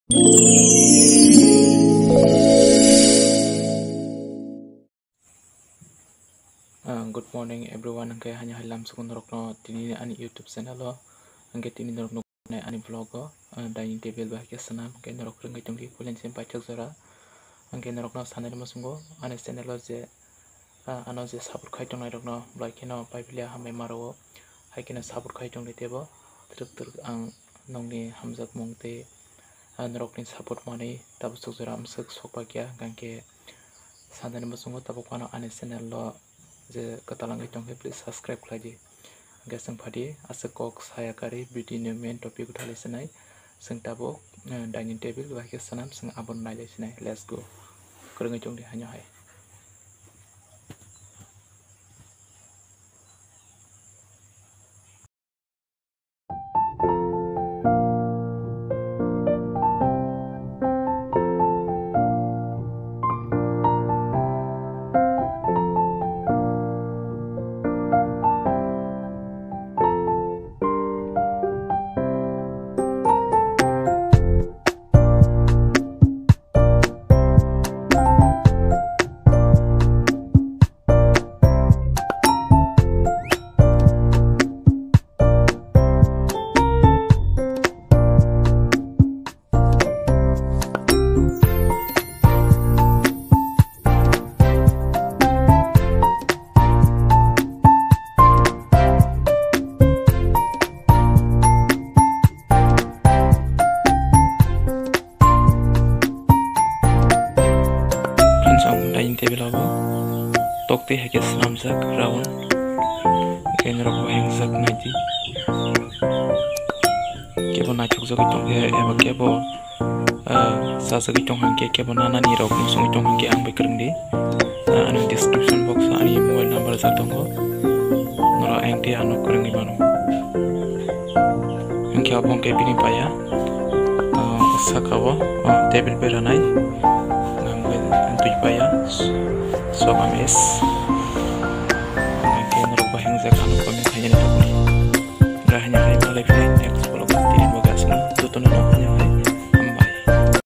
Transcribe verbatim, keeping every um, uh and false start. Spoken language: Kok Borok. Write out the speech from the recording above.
Ah, good morning everyone, hwnkhe haino hai lamsukun norokno tini ani YouTube channel o, hwnkhe tini norokno ani vlog o, ah, dining table bai khe swnam, hwnkhe norok rwngwi tongdi puilani simi paithak jora, hwnkhe norokno sanani muchungo ani channel o je, ah, ano je support khai tongnai rokno belai kheno paiphilia hambai ma rwo, hai kheno support khai tongdi teibo twrwk twrwk ang nokni hamjakmung tei, ah, norokni support manwi tabuk chukjora amswk sokpakya, hwnkhe sanani muchungo tabuk phano ani channel o je kwtal wngwi tongkhe, please subscribe khlai di. Hwnkhe chwng phadi aswk kok saya karwi video ni main topic o thalai sinai, chwng tabuk, eh, dining table bai khe swnam, chwng abono nailai sinai. Let's go. Kwrwngwi tongdi haino hai. Friends, ang dining table abo tok twi hai khe swnamjak round, hwnkhe norok bo hengjak naidi. Kebo naithokjagwi tongkhe eba kebo, ah, chajagwi tong hwnkhe, kebo nanani rok muchungwi tong hwnkhe ang bai kwrwngdi. Ah, ani description box o ani mobile number rijak tongo, norok ayang tei ano kwrwngwi mano. Hwnkhe obo hwnkhe bini paya, ah, saka o, ah, table beranai, ah, twi paya, soga mess.